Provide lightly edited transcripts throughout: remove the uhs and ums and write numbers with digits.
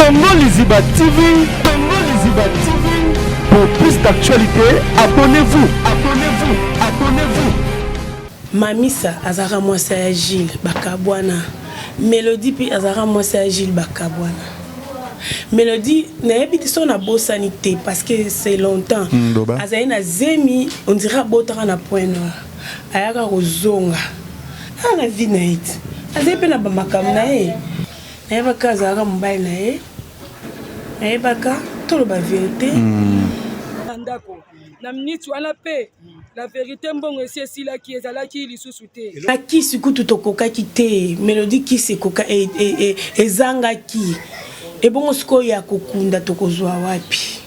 Congo Liziba TV, Congo Liziba TV. Pour plus d'actualités, abonnez-vous, abonnez-vous, abonnez-vous. Mamisa azalaka mwasi ya Gilles bakabwana. Melodie mpe azalaka mwasi ya Gilles bakabwana. Melodie nayebi te soki nabosani te parce que c'est longtemps. Azali na zemi, on dirait abotaka na Point Noir. Ayaka kozonga. Aza na vie na ye te. Azali mpe na bamakambo na ye. Nayebaka azalaka mobali na ye. Nayebaka toloba verite. Na ndako na minute wana mpe la verite, mbongo esi esilaki, ezalaki lisusu te. Na kisi kutu tokokaki te. Melodie, kisi ekoka ezangaki. Ebongo sikoyo ya kokunda tokozwa wapi?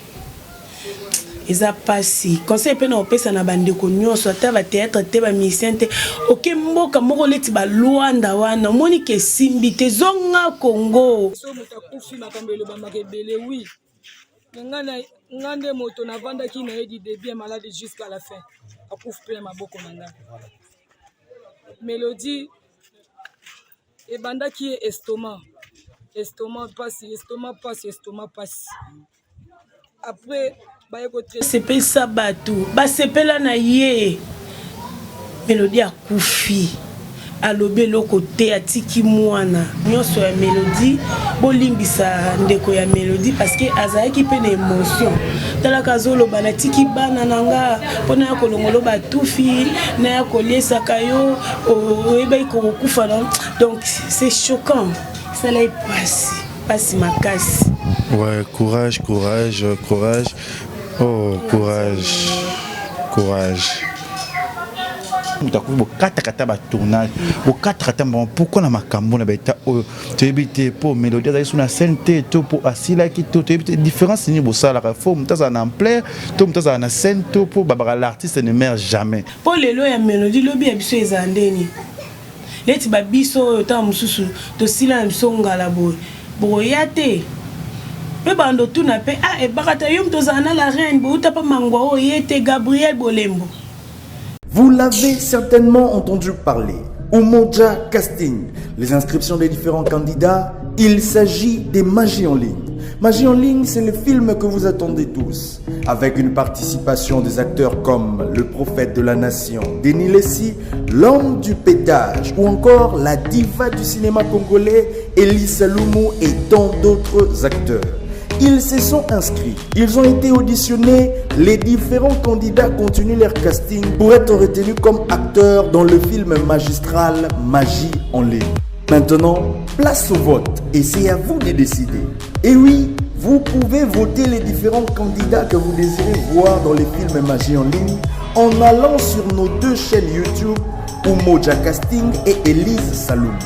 Eza pasi. Conseil mpe na kopesa na bandeko nyonso, ata bathéâtre te, bamusicien te, oke mboka moko neti balwanda wana, omoni ke esimbi te, zonga Congo. So moto akufi, makambo elobamaka ebele. Oui, me nga nde moto navandaki na ye du début ya malade jusqu'à la fin. Akufi mpe na maboko na ngai. Mélodie ebandaki ye estomac, estomac pasi, estomac pasi, estomac pasi. Après baye kotraiter. Sepelisa bato, basepela na ye. Melodie akufi, alobi eloko te, atiki mwana nyonso ya Melodie. Bolimbisa ndeko ya Melodie parce que azalaki mpe na émotion. Talaka, azoloba: "Natiki bana na nga mpona ya kolongolo batufi na ya koliesaka yo, oyebaki kokokufa na." Donc c'est choquant, esala ye pasi, pasi makasi. Ouais, courage, courage, courage. Oh, courage, courage. Moto akufi, bokataka ata batournage, bokataka ata mbongo. Pourquoi na makambo na baeta oyo toyebi te? Mpo Mélodie azalaki so na scène te, to mpo asilaki, to toyebi te différence nini bosalaka. Fo moto azala na ampleur, to moto azala na scène, to mpo babaka l'artiste ne meurt jamais. Mpo lelo ya Mélodie, lobi ya biso ezala ndeni? Neti babiso oyo, ntango mosusu tosila na biso ngala boye, bokoya te mpe bando tuna mpe: "Ah, ebakata yo moto ozala na la reine, bouta mpa mangwa oyo ye te, Gabriel Bolembo." Vous l'avez certainement entendu parler. Umoja Casting. Les inscriptions des différents candidats, il s'agit des Magies en ligne. Magie en ligne, c'est le film que vous attendez tous. Avec une participation des acteurs comme le prophète de la nation, Denis Lessie, l'homme du pétage, ou encore la diva du cinéma congolais, Elise Salumu et tant d'autres acteurs. Ils se sont inscrits, ils ont été auditionnés, les différents candidats continuent leur casting pour être retenus comme acteurs dans le film magistral Magie en ligne. Maintenant, place au vote et c'est à vous de décider. Et oui, vous pouvez voter les différents candidats que vous désirez voir dans les films Magie en ligne en allant sur nos deux chaînes YouTube, Umoja Casting et Elise Saloum.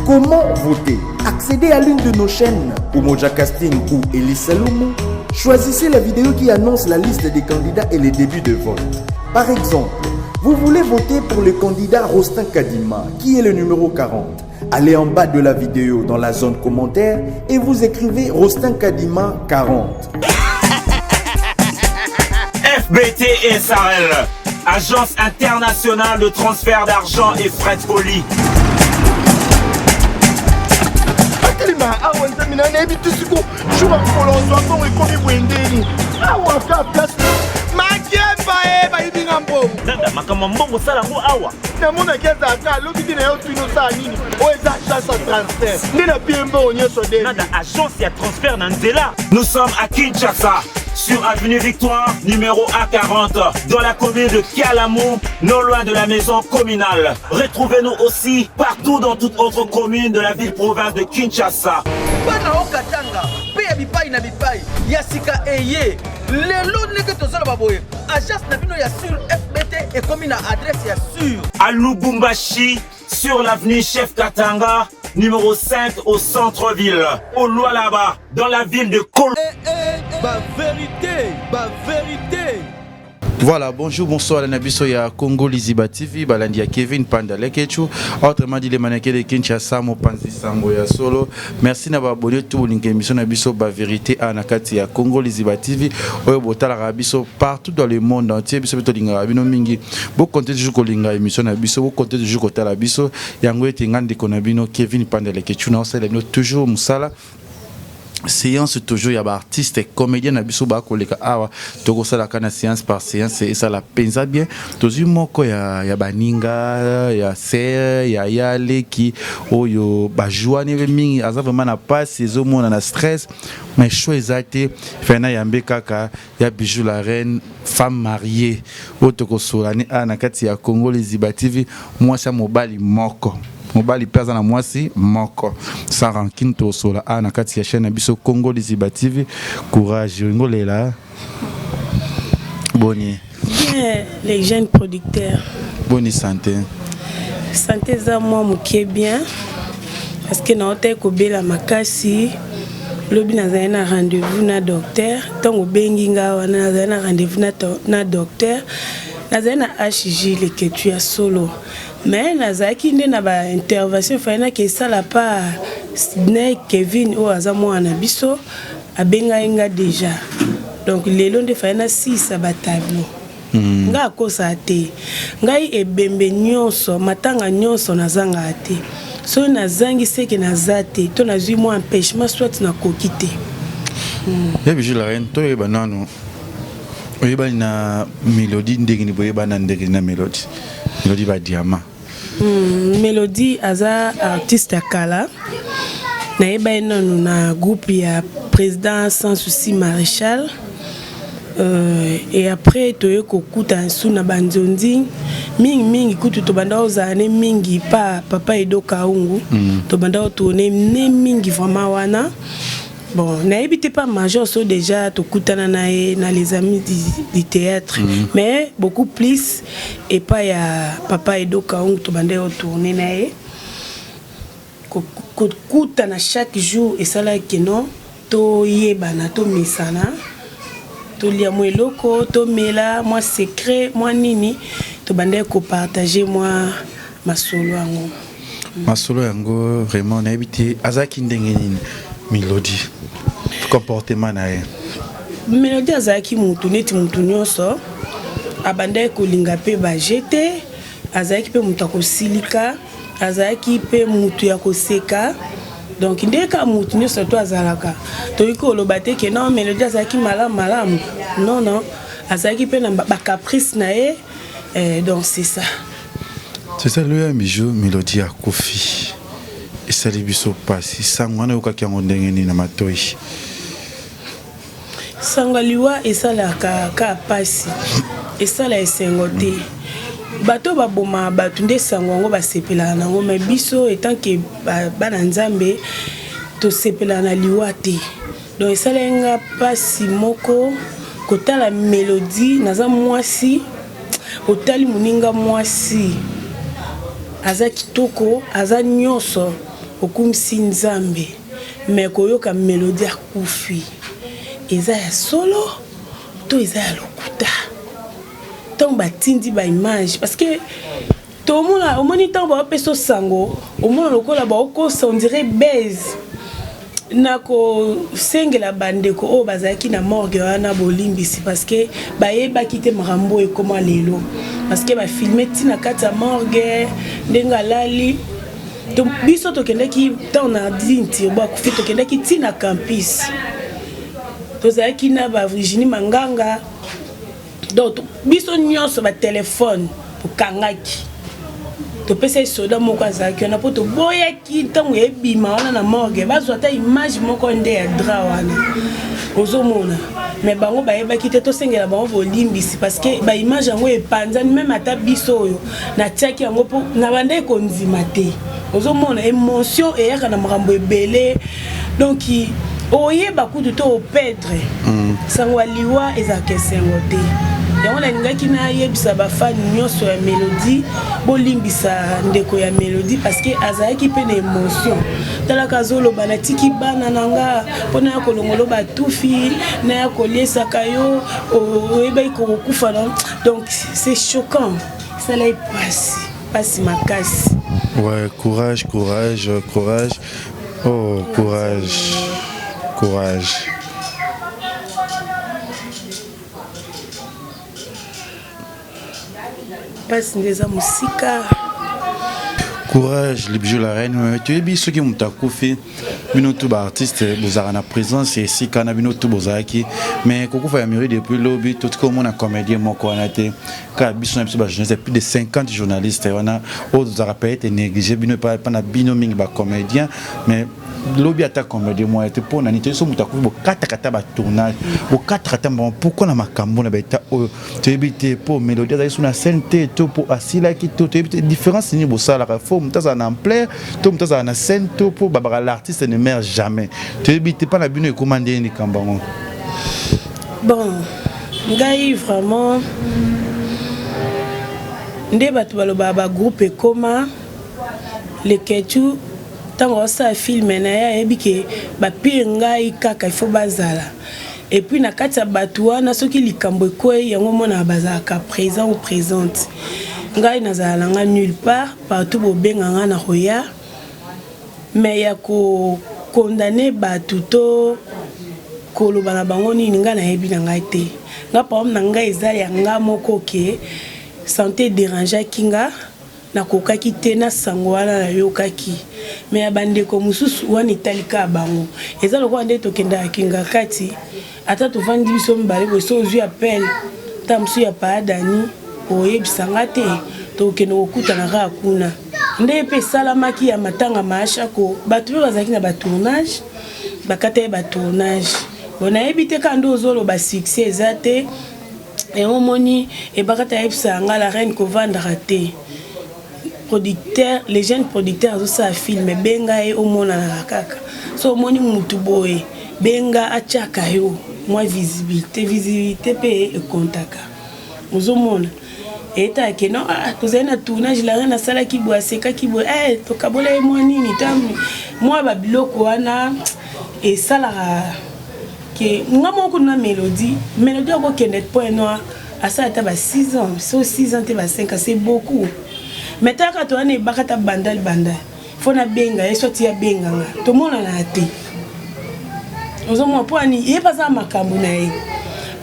Comment voter? Accédez à l'une de nos chaînes, Umoja Casting ou Elise Saloum. Choisissez la vidéo qui annonce la liste des candidats et les débuts de vote. Par exemple, vous voulez voter pour le candidat Rostin Kadima, qui est le numéro 40. Allez en bas de la vidéo dans la zone commentaire et vous écrivez Rostin Kadima 40. FBT SARL, Agence internationale de transfert d'argent et frais de colis. Atelema awa, Nzambe na nayebi te siko jour ya mokolo ozwa mbongo ekomi boye ndeni awa ka place makemba e bayibi nga mbongo. Nanda, makambo ya mbongo osala yango awa. Namonaki ezalaka alobi te na yo, tuni osala nini. Oyo eza agence ya transfert nde napie mbongo nyonso de. Nanda, agence ya transfert na nzela. Nous sommes à Kinshasa, sur avenue Victoire, numéro A40, dans la commune de Kalamu, non loin de la maison communale. Retrouvez-nous aussi partout dans toute autre commune de la ville-province de Kinshasa. Bana okatanga mpe ya bipai na bipai ya sika eye lelo ndenge tozoloba boye, agence na bino ya sur FBT ekomi na adresse ya sur. À Lubumbashi, sur l'avenue Chef Katanga, numéro 5 au centre-ville. Au Lualaba, dans la ville de Kol. Ba vérité, ba vérité. Voilà, bonjour, bonsoir, na biso ya Congo Liziba TV, balandi ya Kevin Panda Lekechu, autrement dit les mannequins de Kinshasa, mopanzi sango ya solo. Merci na ba abonné tout bolinga émission na biso ba vérité a na kati ya Congo Liziba TV, oyo botalaka biso partout dans le monde entier, biso tolinga bino mingi. Bo compter toujours kolinga émission na biso, bo compter toujours kotala biso. Yango ete nga ndeko na bino Kevin Panda Lekechu na osala bino toujours musala. Séance toujours ya ba artistes comédiens na biso ba koleka awa tokosalaka na séance par séance esala penza bien tozwi moko ya, ya baninga ya sœur ya ya leki oyo bajuani mpe mingi aza vraiment na pasi ezomona na stress mais choix eza te fai nayambe kaka ya Bijou la reine femme mariée oyo tokosola ni awa na kati ya Congo Liziba TV mwasi ya mobali moko mobali mpe aza na mwasi moko sans rancune tokosola awa na kati ya chaîne na biso Congo Liziba TV courage olingi olela boni Bien, les jeunes producteurs. Boni santé. Santé eza mwa moke bien parce que naotaki kobela makasi lobi nazali na rendez-vous na docteur ntango obengi nga wana nazali na rendez-vous na, na docteur nazali na hg leketu ya solo mais nazalaki nde na baintervention efali nake esala pa sidney kevin oyo aza mwana na biso abengai nga deja donc lelo nde fali nasilisa batableau mm. Ngai akosaka te, ngai ebembe nyonso matanga nyonso nazangaka te, soki nazangi seke naza te to nazwi mwa empêchement soit nakoki te. Ya Bijou la reine, toyeba nanu oyebani na Melodie ndenge nini, boyebani na ndenge nini na Melodie, Melodie ba diamant? Melodie aza artiste ya kala, nayeba ye nanu na groupe ya président Sans Souci Maréchal. Et après toye kokuta nsu na banzonzi mingi mingi, kutu tobanda kozala ne mingi pa papa Edo Kaungu. Tobanda kotourne ne mingi vraiment wana. Bon, nayebi te pa major so déjà tokutana na ye na les amis du théâtre, mais beaucoup plus epai ya papa Edo Kaungu tobanda kotourne na ye. Kokutana chaque jour esalaki non toyebana, tomesana, tolia mwa eloko, tomela mwa secret mwa nini, tobandaki kopartage mwa masolo yango. Masolo yango vraiment nayebi te azalaki ndenge nini Melodie, comportement na ye. Melodie azalaki mutu neti mutu nyonso, abandaki kolinga mpe baje te, azalaki mpe moto akosilika, azalaki mpe mutu ya koseka, donc nde kaka mutu nyonso to azalaka. Toyoki koloba te ke non, Melodie azalaki malamu malamu, non non, azalaki mpe na bacaprice na ye, donc c'est ça. C'est ça loya Bijou, Melodie akufi esali biso mpasi. Sango wana oyokaki yango ndenge nini na matoi? Sango ya liwa esalaka kaka mpasi, esala esengo te. Bato babomaka bato nde sango yango basepelaka nango, mais biso etant ke bana Nzambe tosepelaka na liwa te. Donc esalaki nga mpasi moko kotala Melodie. Naza mwasi, otali moninga mwasi aza kitoko, aza nyonso, okumisi Nzambe, mais koyoka Melodie akufi, eza ya solo to eza ya lokuta? Ntango batindi baimage, parce que tomona, omoni ntango baopesa sango, omona lokola baokosa, on dirait base. Na kosengela bandeko oyo bazalaki na morgue wana bolimbisi, parce que bayebaki te makambo oyo ekóma lelo, parce que bafilme ntina kati ya morgue ndenge alali. Biso tokendaki ntango na dinti obo akufi, tokendaki ntina campus, tozalaki na ba Virginie Manganga, donc biso nyonso batelefone tokangaki, topesaki soda moko azalaki wana, mpo toboyaki ntango ebima wana na morgue bazwa ata image moko nde ya drap wana ozomona. Mais bango bayebaki te, tosengela bango bolimbisi, parce que baimage yango epanzani. Même ata biso oyo natiaki yango mpo na bandaki kondima te. Ozomona émotion eyaka na makambo ebele, donc oyeba kutu to opedre. Sango ya liwa ezalaka esengo te. Yango nalingaki nayebisa bafani nyonso ya Melodie, bolimbisa ndeko ya Melodie, parce que azalaki mpe na émotion. Talaka azoloba: "Natiki bana na nga mpo naya kolongolo batufi, naya koliesaka yo, oyebaki kokokufa na." Donc c'est choquant, esalaki pasi, pasi makasi. Ouais, courage, courage, courage, oh courage, courage. Mpasi nde eza mosika. Courage le bijou la reine, toyebi soki moto akufi bino tout ba artiste bozalaka na présence ya esika na bino tout bozalaki mais kokufa ya mairie depuis lobi totika omona comédien moko wana te kaka biso na biso ba journaliste plus de 50 journalistes wana oyo tozalaka peut-être négligé bino epa na bino mingi ba comédien mais lobi ata comédien moko te mpo na nini toyebi so moto akufi bokataka ata ba tournage bokataka ata mbongo pourquoi na makambo na baeta oyo toyebi te mpo mélodie azalaki so na scène te to mpo asilaki to toyebi te différence nini bosalaka fo moto azala na ampleur to moto azala na scène to mpo babaka l'artiste ne meurt jamais toyebi te mpa na bino ekóma ndenge likambo yango. Bon, ngai vraiment nde bato balobaka bagroupe ekóma Leketu ntango aosala film na ye ayebi ke bapire ngai kaka ifo bazala et puis na kati ya bato wana soki likambo ekwei yango omonaka bazalaka présent ou présente. Ngai nazala na ngai nulle part, partout bobenga ngai na koya, mais ya kokondane bato to koloba na bango nini, ngai nayebi na ngai te. Nga problème na ngai eza ya nga moko ke santé dérangeaki nga, nakokaki te na sango wana nayokaki, mais ya bandeko mosusu wana etali kaka bango. Eza lokola nde tokendaka kinga kati, ata tovandi biso mibale boye, so ozwi appel ta mosusu ya paadani oyebisa nga te, tokokende kokutana kaka kuna. Nde mpe esalamaki ya matanga maashako, bato mpe bazalaki na batournage, bakata ye batournage. Bon, nayebi te kaka nde ozoloba succès eza te. Yango omoni ebakata ayebisaka nga la reine kovandaka te, producteur, les jeunes producteurs azosala film, benga ye omonanaka kaka so omoni mutu boye benga atiaka yo mwa visibilité, visibilité mpe ekontaka. Ozomona eyetaka no ah, tozali na tournage, la reine asalaki boye, asekaki boye, eh, tokabola ye mwa nini ta mwa babiloko wana esalaka ke nga moko kuna mélodie. Mélodie akokende Point Noir, asala ata ba 6 ans, so 6 ans te, ba 5 ans, c'est beaucoup. Mais taka to wana ebaka ta bandal bandal, fo nabenga ye soit ye abenga nga, tomonana te. Ozomona mpo ani ye mpe aza makambo na ye,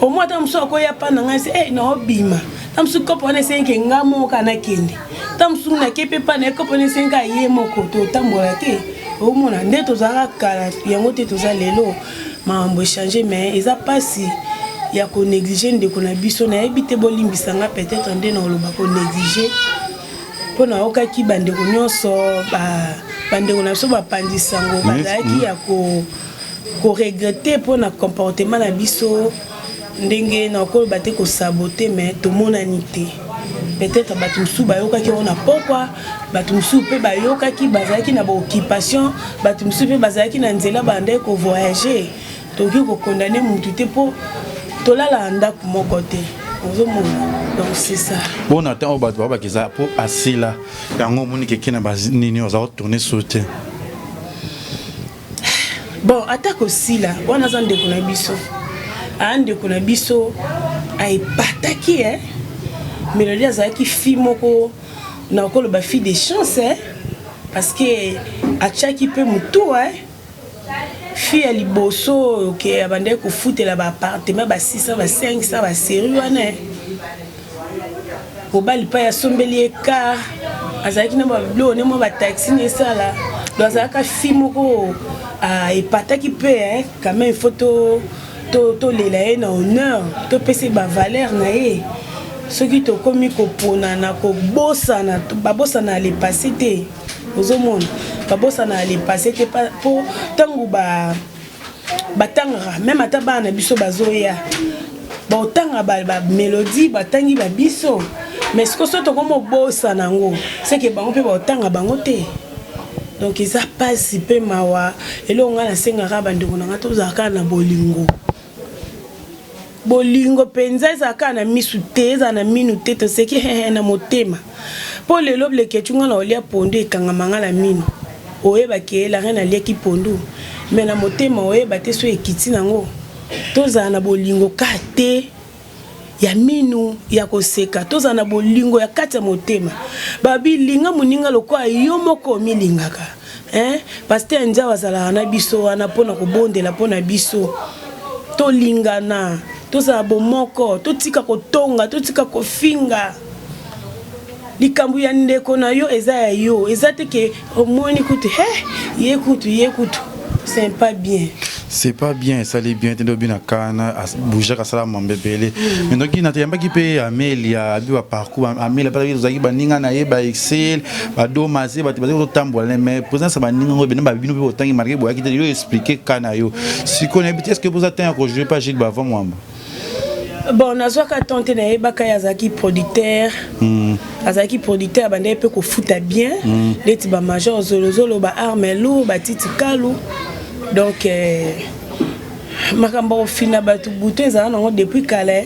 omoi ata mosusu akoya pa na ngai se e naobima ta mosusu kopo wana esengi nga moko kaka nakende, ta mosusu nake mpe pa na ye kopo wana esengi kaka ye moko, totambola te. Omona nde tozalaka kala yango te, toza lelo makambo echange, mais eza mpasi ya konéglige ndeko na biso. Nayebi te, bolimbisa nga, peut-être nde na oloba konéglige mpo nayokaki bandeko nyonso, bandeko na biso bapanzi sango bazalaki ya koregretter mpo na comportement na biso ndenge nakoloba te kosaboter, mais tomonani te. Peut-être bato mosusu bayokaki yango na pokwa, bato mosusu mpe bayokaki bazalaki na baoccupation, bato mosusu mpe bazalaki na nzela bandaki kovoyage. Tokoki kokondane mutu te mpo tolalaka ndako moko te, ozomona. Donc c'est ça. Mpona ntango oyo bato babaki eza mpo asila yango omoni keke na banini oza kotourne so te. Bon, ata kosila wana aza ndeko na biso, aya ndeko na biso aepataki eh? Mélodie azalaki fille moko nakoloba fille de chance eh? Parce que atiaki mpe motu eh? Fille ya liboso oyo ke abandaki kofutela baappartement ba 600, ba 500, basérie wana eh? Mobali mpe asombeli ye car, azalaki na babiloko ne mwa bataxi na esala. Donc azalaka fille moko epataki mpe quand même, il faut tolela ye na honneur, topesa ye bavaleur na ye. Soki tokomi koponana kobosana, babosana le passé te. Ozomona babosana le passé te mpo ntango batangaka même ata bana na biso bazoya baotanga bamélodie, batangi babiso, mais sikoyo so tokoma obosana yango, seke bango mpe baotanga bango te. Donc eza mpasi mpe mawa. Eloko ngai nasengaka bandeko na ngai, tozala kaka na bolingo. Bolingo mpenza ezala kaka na misu te, ezala na minu te, toseki hehe na motema. Mpo lelo Leketu ngai na olia pondu ekangama ngai na minu, oyebaki la reine aliaki pondu, mais na motema oyeba te so ekiti nango. Tozala na bolingo ka te ya minu ya koseka, tozala na bolingo ya kati ya motema. Babilinga moninga lokola yo moko omilingaka, hein? Pasteur Nzau azalaka na biso wana mpona kobondela mpona biso. Tolingana, tozala bomoko, totika kotonga, totika kofinga. Likambo ya ndeko na yo eza ya yo, eza te ke omoni kutu he ye kutu ye kutu, c'est pas bien. C'est pas bien, esali bien te nde obi na kana bougaka asala mambe ebele. Mais donc nateyambaki mpe Amelia abi baparcours Amelia mpe tozalaki baninga na ye baexcel badomase bato bazali kotambola, mais présence ya baninga ngo ebene babino mpe botangi malgré boyaki te. Yo explique ka na yo sikoyo, nayebi te, est ce que boza temps ya kojouer pa Gilles Bavon Mwamba? Bon, nazwaka temps te. Nayebaka ye azalaki producteur. Azalaki producteur, abandaki mpe kofuta bien neti bamajor zolozolo, baarme lourd, batiti kalu. Donc makambo ya kofina bato butu ezala nango depuis kala.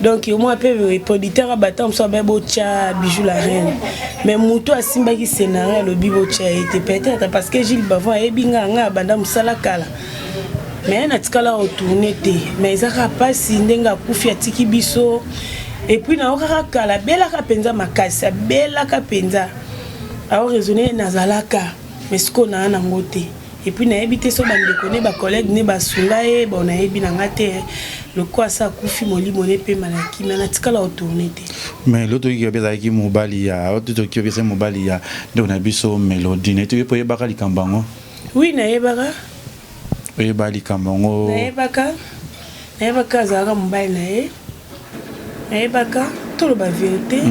Donc omoi mpe producteur abata mosu abe botya Bijou la Reine, mais motu asimbaki scénario alobi botya ye te, peut-être parce que Gilles Bavon ayebi nga, nga abanda mosala kala, mais natikala kotourner te. Mais eza kaka mpasi ndenge akufi, atiki biso. Et puis naokaka kala abelaka mpenza makasi, abelaka mpenza, aoraisonne nazalaka, mais sikoyo naa nango te. Et puis nayebi te so bandeko ne, bacollègue ne basunga ye. Bon, nayebi na nga te. Lokola asa akufi, molimo ne pema na kimia. Natikala kotourner te. Mais lo toyoki babi azalaki mobali ya, toyoki babi azalaki mobali ya ndeko na biso Mélodie. Na toyoki mpo oyebaka likambo yango? Oui, nayebaka. Oyeba likambo yango? Nayebaka, nayebaka azalaka mobali na ye, nayebaka. Toloba vérité,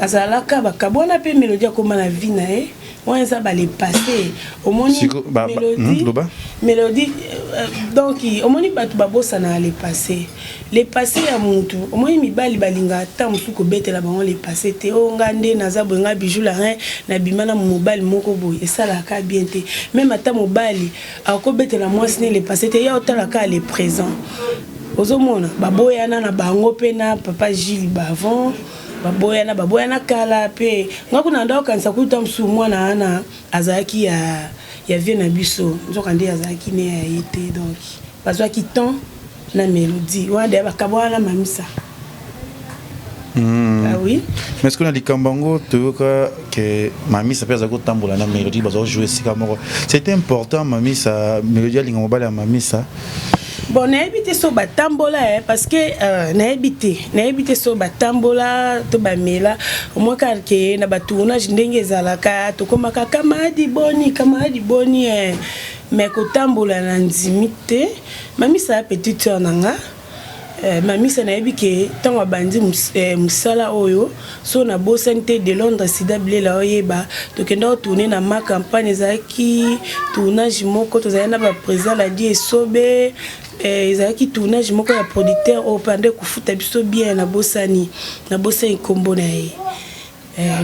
azalaka, bakabwana mpe Mélodie akóma na vie na ye. Wana eza bale passé. Omoni Mélodie, Mélodie, donc omoni bato babosana le passé, le passé ya mutu. Omoni mibali balingaka ata mosusu kobetela bango le passé te. Oyo nga nde naza boye, nga Bijou la Reine nabima na mobali moko boye, esalaka bien te. Même ata mobali akobetela mwasi ne le passé te, ya otalaka le présent. Ozomona baboyana na bango mpe na papa Gilles Bavon, baboyana, baboyana kala. Mpe nga kuna nda okanisa kuta mosusu mwana wana azalaki ya vie na biso, nzoka nde azalaki ne ya ye te. Donc bazwaki temps na Mélodie wana deya bakabwana na Mamisa. Ah oui. Mais ce que na likambo yango toyoka ke Mamisa mpe azalaki kotambola na Mélodie, bazala jouer esika moko, c'était important Mamisa, Mélodie alinga mobali ya Mamisa? Bon, nayebi te so batambola, parce que nayebi te, nayebi te so batambola to bamela. Omoi kaka ke na batournage ndenge ezalaka, tokomaka camarade boni, camarade boni, mais kotambola na ndimi te. Mamisa ya petite sœur na nga. Mamisa nayebi ke ntango abandi mosala oyo, so nabosani te, de Londres sida bilela oyeba, tokenda kotourner na ma campagne. Ezalaki tournage moko, tozali na baprésident Ladi Esobe. Ezalaki tournage moko ya producteur oyo mpe ande kofuta biso bien, nabosani, nabosani nkombo na ye.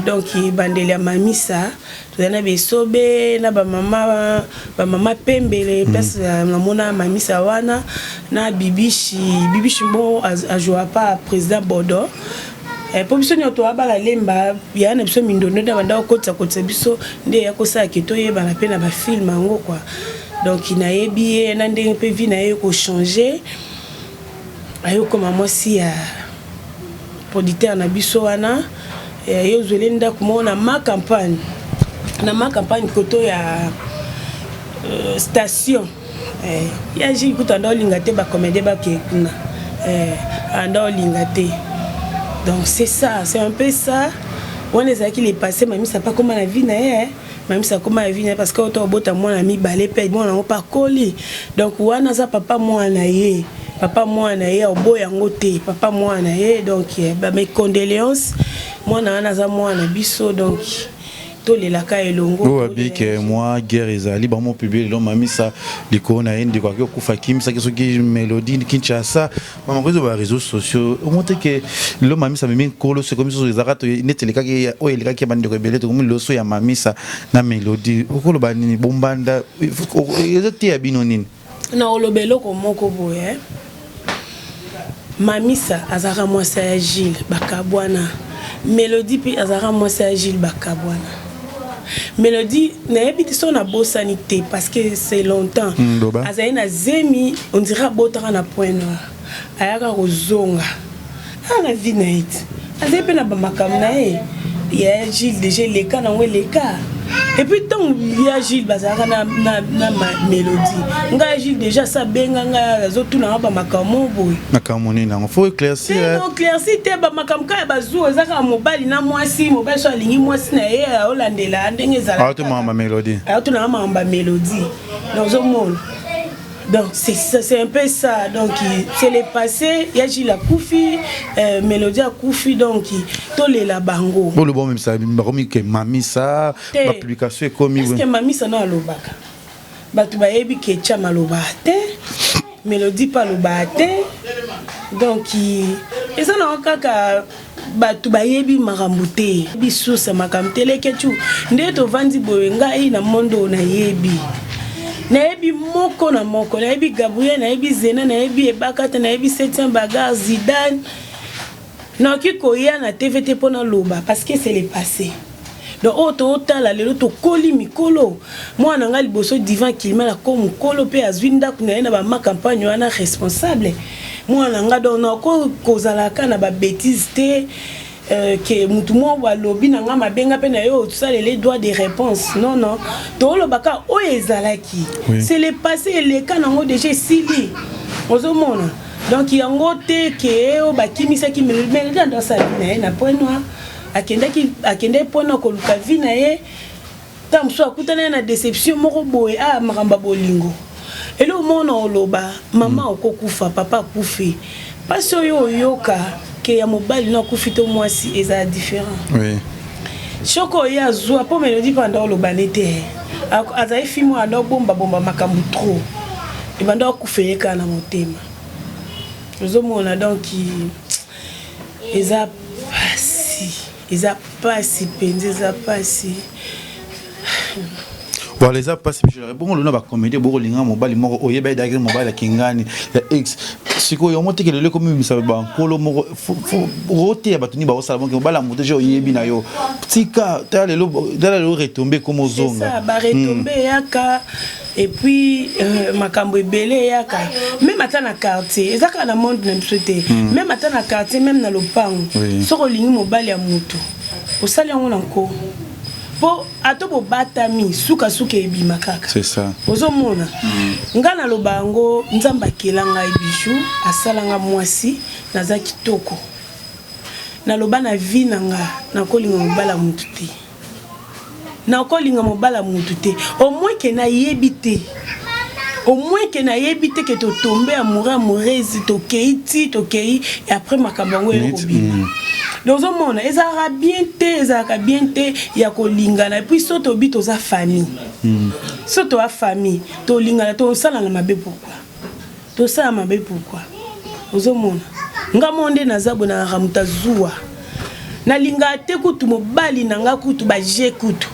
Donc ebandeli ya Mamisa, tozali na besobe na bamama, bamama pembele place. Namona Mamisa wana na Bibishi, Bibishi mo ajoua pa président Bodo, mpo biso nyonso toya lemba ya na biso mindondo nde banda kokotisa kotisa biso nde ya kosalaka toyebana mpe na bafilm yango quoi. Donc nayebi ye na ndenge mpe vie na ye kochanger, ayokoma mwasi ya producteur na biso wana. Ye ozweli ndako moko na ma campagne, na ma campagne koto ya station ya Gilles. Kuta anda olinga te bacomédien bake kuna, anda olinga te. Donc c'est ça, c'est un peu ça. Wana ezalaki le passé. Mamisa mpe akóma na vie na ye, mamisa akóma na vie na ye, parce que oyo obota mwana mibale mpe mwana yango mpe akoli. Donc wana aza papa mwana ye, papa mwana ye, oboya yango te, papa mwana ye. Donc mes condoléances. Mwana wana aza mwana biso, donc tolelaka elongo. Oyo abike mwa guerre ezali bango publie lelo Mamisa likolo na ye, ndeko aki okufa, akimisaki soki Mélodie Kinshasa, bamako ezo ba réseaux sociaux. Omo te ke lelo Mamisa amemi nkolo, soki misusu ezalaka neti elekaki oyo elekaki ya bandeko ebele, tokomi liloso ya Mamisa na Mélodie. Okoloba nini? Bombanda ezoteya bino nini? Na oloba eloko moko boye: Mamisa azalaka mwasi ya Gilles, bakabwana. Mélodie mpe azalaka mwasi ya Gilles, bakabwana. Mélodie, nayebi te so nabosani te, parce que c'est longtemps. Azali na zemi, on dirait abotaka na Point Noir, ayaka kozonga aa na vie na ye te, azali mpe na bamakambo na ye ya Gilles. Déjà eleka nango, eleka. Et puis ntango ya Gilles bazalaka na, na, na ma mélodie, ngai Gilles déjà sa abenga ngai, azotuna nga bamakambo boye. Makambo nini yango? Faut éclaircir. Éclaircir te, bamakambo kaka bazuwa. Eza kaka mobali na mwasi. Mobali so alingi mwasi na ye, aolandela ndenge ezala. Aotuna bamélodie. Aotuna nga makambo ya mélodie, nazomona. Donc c'est un peu ça. Donc c'est le passé. Ya Gilles akufi, mélodie akufi, donc tolela bango. Boloba omemisa bakomi ke mamisa bapublication ekomi. Est-ce que mamisa no alobaka? Bato bayebi ke Cham alobaka te, mélodie mpe alobaka te. Donc eza nango kaka bato bayebi makambo te, bisusa makambo te. Leke tu nde tovandi boye, ngai na monde oyo nayebi, nayebi moko na moko. Nayebi Gabriel, nayebi Zena, nayebi Ebakata, nayebi Septième Bagar, Zidane. Nakoki koya na TV te mpo naloba parce que c'est le passé. Donc oyo tootala lelo, tokoli mikolo. Mwana na ngai liboso, Divan Kilima, ko mokolo mpe azwi ndako na ye na bama campagne wana, responsable mwana na ngai. Donc nako kozalaka na babêtises te, ke mutu moko balobi na ngai mabenga mpe na yo osalele droit de réponse. Non, non, toolobaka oyo ezalaki. Oui. C'est le passé, eleka nango déjà, esili. Ozomona, donc yango te ke oyo bakimisaki Mélodie ando asala vie na ye na Point Noir. Akendaki, akendaki Point Noir koluka vie na ye. Ntango mosusu akutana ye na déception moko boye. A makambo ya bolingo, eloko moko na oloba, mama okokufa, papa akufi, mpasi oyo oyoka ke ya mobali no akufi to mwasi ezala différent. Soki oye azwa mpo Mélodie mpo anda oloba ne te, azali fi moko anda obombabomba makambo trop, ebanda okufa ye kaka na motema. Ozomona, donc eza pasi, eza pasi mpenza, eza pasi. Voilà, eza mpasi. Bongo lona bacomédie bokolinga mobali moko oyeba edaki mobali akingani ya ex. Sikoyo yango teke lelo ekomimisa bankolo moko oteya bato nini baosala bonke mobali ya moto je oyebi na yo. Tika, tala lelo, tala lelo retombe ekoma ozonga. Baretombe eyaka et puis makambo ebele eyaka, même ata na quartier. Eza kaka na monde na biso te, même ata na quartier, même na lopango. Soki olingi mobali ya motu, osali yango na nko mpo ata bobatami, sukasuka ebima kaka. C'est ça. Ozomona, ngai naloba yango, Nzambe akela ngai bijou, asalanga mwasi, naza kitoko. Naloba na vie na nga, nakolinga mobali ya motu te, nakolinga mobali ya motu te, au moins ke nayebi te, au moins ke nayebi te ke totombe amoureux, amoureuse, tokei ti tokei et après makambo yango eyokobima. Donc ozomona, ezalaka bien te, ezalaka bien te ya kolingana. Et puis so tobi toza famille, so toza famille, tolingana, tosalana mabe. Pourquoi tosala mabe? Pourquoi? Ozomona, nga mo nde naza boye, nalaka moto azuwa, nalingaka te kutu mobali na nga kutu baje kutu.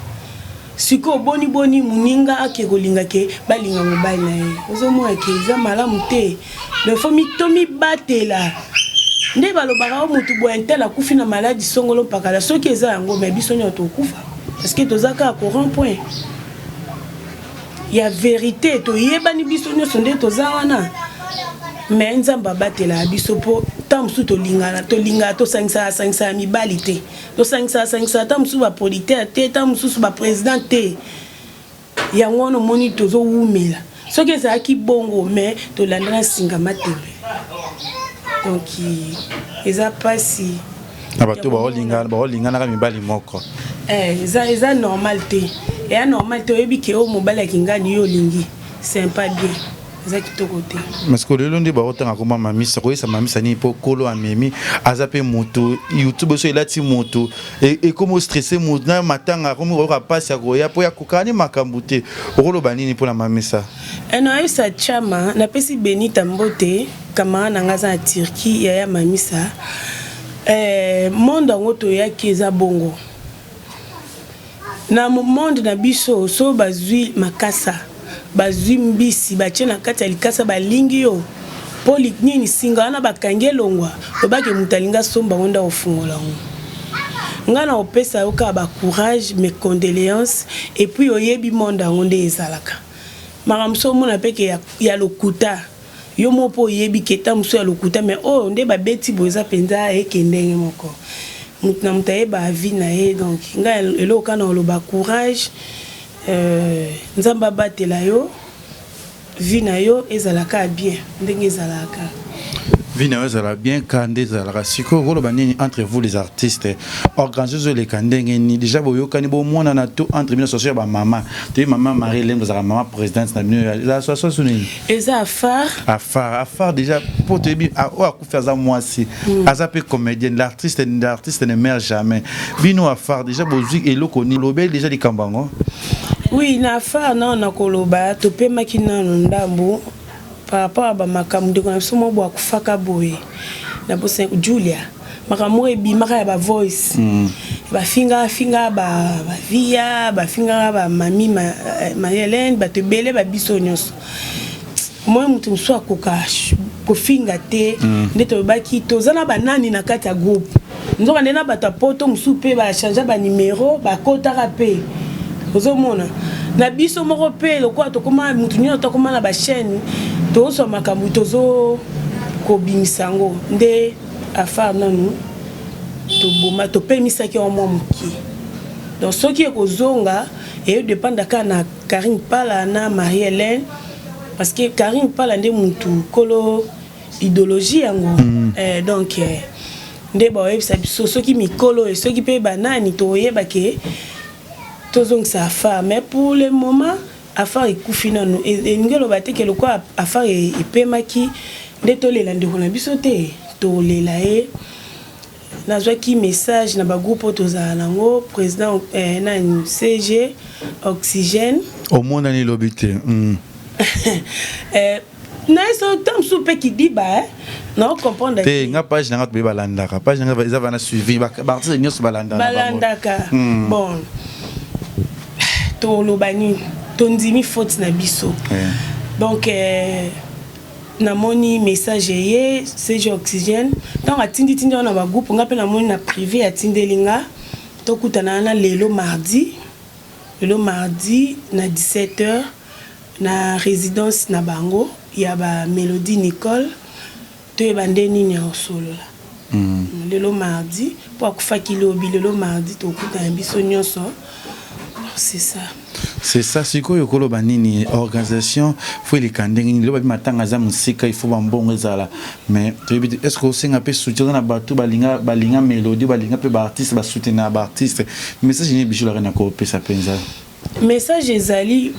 Sikoyo boni boni moninga ake kolinga ke balinga mobali na ye? Ozomona ke eza malamu te. Donc faut tomibatela. Nde balobaka o motu boye ntel akufi na maladi songolo mpakala. Soki eza yango, me biso nyonso tokufa parce que toza kaka ko rond point ya vérité. Toyebani biso nyonso nde toza wana. Me Nzambe abatelaka biso mpo ntango mosusu tolingana, tolingaka, tosangisaka sangisaka mibali te, tosangisaka sangisaka ntango mosusu baproducteur te, ntango mosusu baprésident te. Yango wana omoni tozowumela. Soki ezalaki bongo, mais tolandana singa matembe. Donc eza mpasi. Na bato baolinganaka mibali moko. Eza normal te, eya normal te. Oyebi ke oyo mobali akingani yo olingi, c'est pas bien, eza kitoko te. Parce que lelo nde baotanga koma mamisa, koyesa mamisa nini mpo kolo amemi aza mpe moto YouTube so elati moto ekomi ostresse moto na matanga, akomi koyoka mpasi ya koya mpo ya kokana ni makambo te. Okoloba nini mpona mamisa? Nayebisa Chama, napesi Benita mbote, camarade na nga aza na Turquie, yaya mamisa. Monde yango toyaki eza bongo. Na monde na biso, so bazwi makasa, bazwi mbisi, batie na kati ya likasa, balingi yo mpo nini singa wana bakangi elongwa, lobaki moto alingi asomba yango nde akofungola yango. Ngai na kopesa yo kaka bacourage, mes condoléances. Et puis oyebi monde yango nde ezalaka, makambo so omona mpe ke ya lokuta, yo moko mpo oyebi ke ta mosusu ya lokuta, mais oyo nde babeti boye eza mpenza eke ndenge moko. Moto na moto ayeba vie na ye. Donc ngai eloko kaka na koloba, courage, Nzambe abatela yo, vie na yo ezalaka bien ndenge ezalaka. Vie na yo ezala bien ka nde ezalaka. Sikoyo koloba nini entre vous les artistes? Organisation ezoleka ndenge nini? Déjà boyokani, bomonana to entre bino, association ya bamama? Toyebi mama Marie Lembe azalaka mama présidente na bino. Eza association so nini? Eza Afar. Afar, Afar. Déjà mpo toyebi oyo akufi aza mwasi, aza mpe comédienne. L'artiste ne meurt jamais. Bino Afar, déjà bozwi eloko nini? Lobeli déjà likambo yango. Oui, na Afar nano na koloba, topemaki nano ndambu par rapport à bamakambo ndeko na biso moko boye akufaka boye na bosa Julia, makambo moko ebimaka ya bavoice, bafingaka fingaka bavia, bafingaka bamami Marie-Hélène, bato ebele, babiso nyonso. Moi moto mosusu akoka kofinga te. Nde tolobaki toza na banani na kati ya groupe, nzoka nde na bato ya poto mosusu mpe bachange banimero, bakotaka mpe. Ozomona na biso moko mpe lokola tokóma motu nyonso, tokóma na bachaîne, tozoswa makambo, tozo kobimisa yango. Nde Affaire nanu toboma, topemisaki yango mwa moke. Donc soki ekozonga, eyodépendre kaka na Karine Pala na Marie Hélène, parce que Karine Pala nde mutu kolo idéologie yango. Donc nde baoyebisa biso soki mikolo oyo, soki mpe banani, toyeba ke tozongisa Affaire. Mais pour le moment Affaire ekufi nanu. Elingi oloba te ke lokola Affaire epemaki nde tolela ndeko na biso te, tolela ye. Nazwaki message na bagroupe oyo tozala nango, président nani, CG Oxygène. Omonani lobi te. Na ye so ntango mosusu mpe kidiba na ocomprendre. Te, nga page na nga tobe balandaka, page na nga eza vana suivi, baartiste nyonso balandaka. Balandaka. Bon, toloba nini? Tondimi faute na biso. Donc namoni message eye, CG Oxygène ntango atinditindi wana na bagroupe, nga mpe namoni na privé atindeli nga, tokutana wana lelo mardi, lelo mardi na 17 heures na résidence na bango ya bamélodie Nicole, toyeba nde nini ya kosolola. Lelo mardi, mpo akufaki lobi, lelo mardi tokutana biso nyonso, c'est ça. C'est ça. Sikoyo koloba nini? Organisation faut eleka ndenge nini? Lelo babi matanga aza mosika, il faut bambongo ezala, mais toyebi te. Est ce que osenga mpe soutien? Oza na bato balinga, balinga mélodie, balinga mpe baartiste, basoutenir baartiste. Message nini Bijou Laka na kopesa mpenza? Message ezali,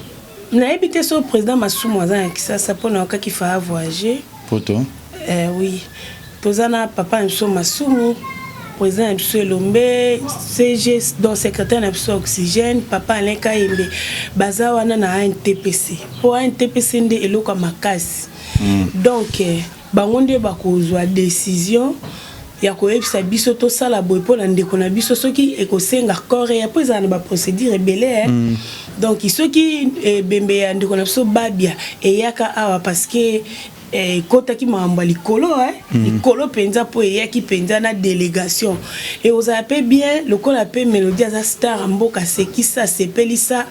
nayebi te so président Masumu aza na Kisasa, mpo na okaki fa voyager. Poto. Oui, toza na papa na biso Masumu, président na biso Elombe, CG, donc secrétaire na biso Oxygène, papa Alain Kayembe, baza wana na ANTPC, mpo ANTPC nde eloko ya makasi. Donc bango nde bakozwa décision ya koyebisa biso tosala boye mpo na ndeko na biso. Soki ekosenga corps ya, mpo ezala na baprocédure ebele. Donc soki ebembe ya ndeko na biso Babia eyaka awa, parce que ekɔtaki makambo ya likolo, likolo mpenza, mpo eyaki mpenza na délégation, ekozala mpe bien lokola mpe Mélodie aza star ya mboka, asekisa, asepelisa.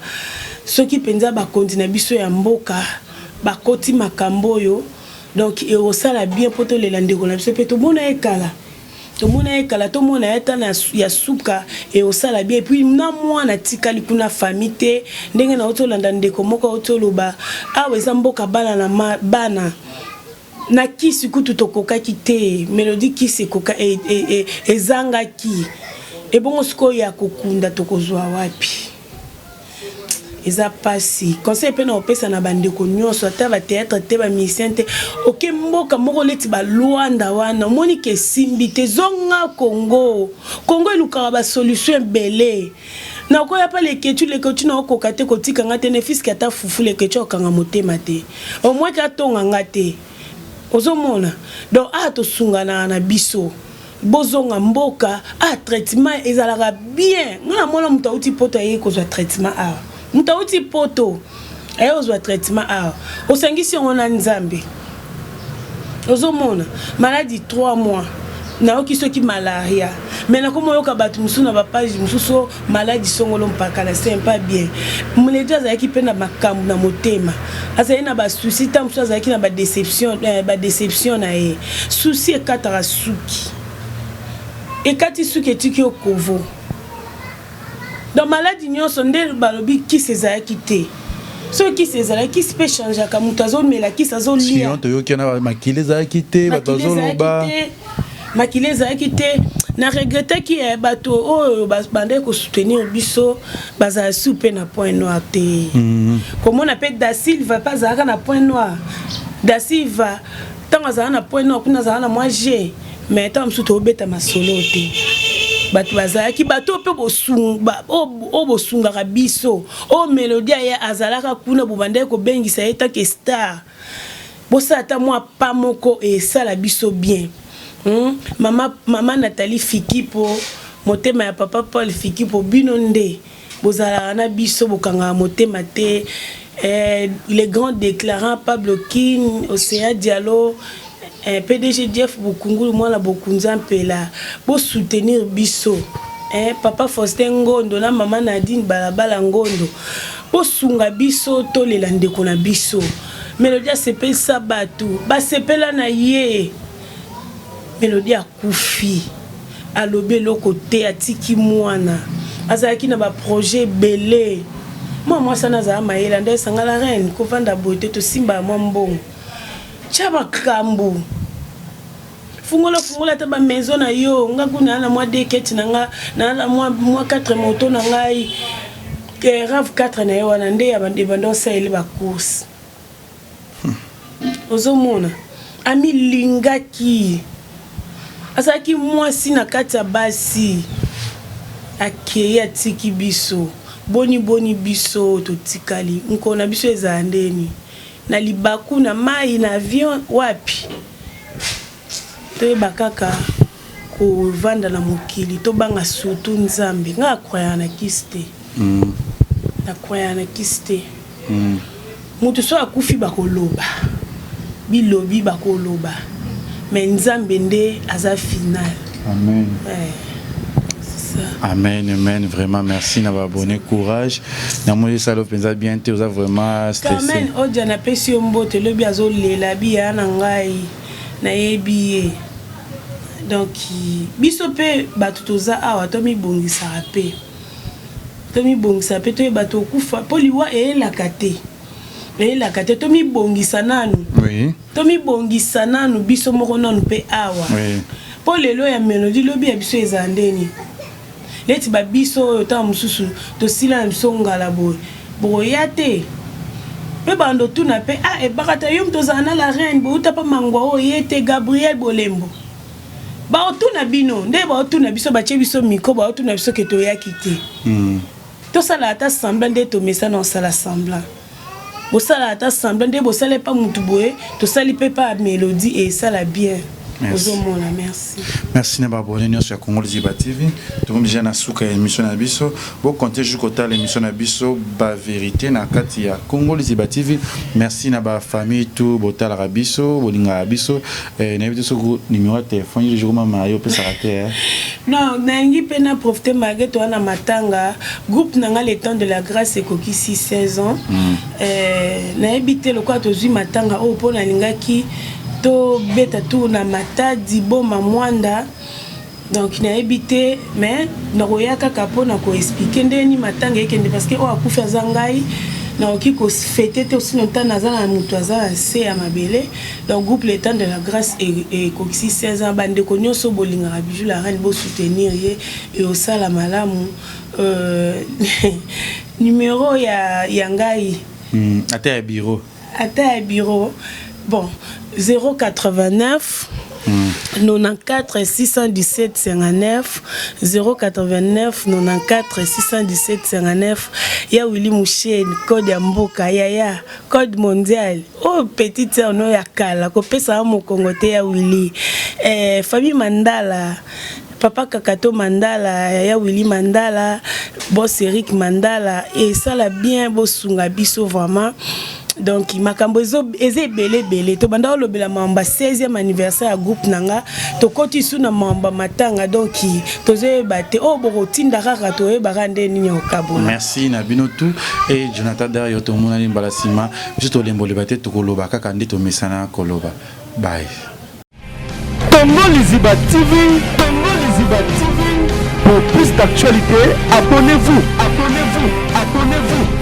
Soki mpenza bakonzi na biso ya mboka bakoti makambo oyo, donc ekosala bien mpo tolela ndeko na biso mpe tomona ye kala, tomona ye kala, tomona ye ata ya suka, ekosala bien. Et puis na mwana atikali kuna, famille te. Ndenge na oti olanda ndeko moko auti oloba awa, eza mboka bana na bana na kisi kutu tokokaki te. Mélodie kisi ekoka ezangaki, ebongo sikoyo ya kokunda tokozwa wapi? Eza mpasi. Conseil mpe na kopesa na bandeko nyonso, ata bathéâtre te, bamusicien te, oke mboka moko neti balwanda wana, omoni ke esimbi te, zonga Congo. Congo elukaka basolution ebele. Nakoya mpa Leketu, Leketu naokoka te kotika nga te, ne fiske ata fufu. Leketu akokanga motema te, omoi ke atonga nga te. Ozomona, donc awa tosunganaka na biso. Bozonga mboka, ah, traitement ezalaka bien. Nga namona moto auti poto aye kozwa traitement awa, moto auti poto aye kozwa traitement awa, osangisi yango na Nzambe. Ozomona maladie 3 mois, nayoki soki malaria, mais nakoma oyoka bato mosusu na bapage mosusu, maladie songolo mpakala. C'est pas bien. Moledi azalaki mpe na makambo na motema, azali na basusi, ntango mosusu azalaki na badéception, badéception na ye, susi ekataka suki. Ekati suki etiki yo kovo. Donc maladi nyonso nde balobi kisi ezalaki te. Soki kisi ezalaki, kisi mpe echangeaka, moto azomela kisi azolia. Sinon toyoki wana makila ezalaki te, bato bazoloba. Makila ezalaki te. Na regretaki eh, bato oyo bandaki kosoutenir biso bazala su mpe na point noir te. Komona mpe Da Silva mpe azalaka na point noir. Da Silva ntango azalaka na point noir kuna azalaka na mwa G. Mais ntango mosusu tobeta masolo te. Bato bazalaki bato mpe oyo bosungaka biso, oyo Melodie aye azalaka kuna, bobandaki kobengisa ye tant que star. Bosala ata mwa pas moko esala biso bien. Mama, mama Nathalie Fikipo, motema ya papa Paul Fikipo, bino nde bozalaka na biso, bokangaka motema te. Le grand déclarant Pablo Kin, Océan Diallo, PDG Jeff Bukungulu, mwana Bokunza Mpela, bo soutenir biso. Papa Faustin Ngondo na mama Nadine Balabala Ngondo, bosunga biso tolela ndeko na biso. Melodie asepelisa bato, basepela na ye. Melodie akufi, alobi eloko te, atiki mwana, azalaki na ba projet ebele. Mwa mwasi wana azala mayele, nde esanga la reine kovanda boye te, tosimba mwa mbongo, tia makambo, fungola fungola ata ba maison na yo. Nga kuna na mwa dekete na nga, na mwa 4 moto na ngai, RAV 4 na ye wana nde ebanda osaleli ba course. Ozomona amilingaki, azalaki mwasi na kati ya basi, akei atiki biso. Boni boni biso totikali, nkolo na biso ezala ndeni na libaku na mai na avion wapi? Toyeba kaka kovanda na mokili, tobanga surtout Nzambe. Nga nakroyaka na kisi te, nakroyaka na kisi te. Moto so akufi bakoloba, bilobi bakoloba, mais Nzambe nde aza final. Amen. Amen, amen. Vraiment, merci na abonné. Courage. Namoni salo penza bien te, oza vraiment stressé. Carmen Odia napesi yo mbote, lobi azolela biya na ngai, nayebi ye. Donc biso pe bato toza awa tomibongisaka pe. Tomibongisa pe toyeba tokufa po liwa eyelaka te. Eyelaka te, tomibongisa nanu. Oui. Tomibongisa nanu biso moko nanu pe awa. Oui. Po lelo ya Melodie lobi ya biso ezala ndeni. Neti ba biso oyo tango mosusu tosila na biso ngala boye, bokoya te. Pe bando tuna pe ah ebakata yo moto ozala na la reine bouta pa mangwa oyo ye te Gabriel Bolembo. Baotuna bino nde baotuna biso, batie biso micro, baotuna biso ke toyaki te. Tosala ata semblant nde tomesana osala semblant. Bosala ata semblant nde bosala epa mutu boye, tosali pe pa Melodie et esala bien. Ozomona, merci. Merci na ba abonné nyonso ya Congo Liziba TV. Tokomi déjà na suka ya émission na biso. Bo compter jusqu'au tala émission na biso ba vérité na kati ya Congo Liziba TV. Merci na ba famille tout botalaka biso, bolingaka biso. Nayebi te soki numéro ya téléphone yo toujours mama yo opesaka te. Non, nalingi mpe na profiter malgré toza na matanga. Groupe na nga le temps de la grâce ekokisi 16 ans. Nayebi te lokola tozwi matanga oyo mpo nalingaki tobeta tour na Matadi, Boma, Mwanda. Donc nayebi te mais nakoya kaka mpo na koexplike ndenge nini matanga ekende parce que oyo akufi aza ngai, nakoki kofete te osino ntango naza na moto aza na se ya mabele. Donc groupe le temps de la grâce ekokisi 16 ans. Bandeko nyonso bolingaka Bijou la reine, bosoutenir ye eosala malamu. Numéro ya ngai ata ya bureau, ata ya bureau, bon 089 94 617 59, 089 94 617 59 ya Willy Mouchen, code ya mboka yaya, code mondial. Oyo petite sœur no ya kala kopesa mokongo te ya Willy. Famille Mandala, papa Kakato Mandala, yaya Willy Mandala, boss Eric Mandala, esala bien bosunga biso vraiment. Donc makambo eza ebele ebele, tobanda kolobela mambo ya 16e anniversaire ya groupe na nga, tokoti su na mambo ya matanga. Donc tozoyeba te oyo bokotinda kaka, toyebaka nde nini ya kokabola. Merci na bino tout et Jonathan Dario, tomonani mbala nsima. Biso tolemboleba te, tokoloba kaka nde tomesana koloba. Bye. Congo Liziba TV, Congo Liziba. Liziba TV. Pour plus d'actualités, abonnez-vous, abonnez-vous, abonnez-vous.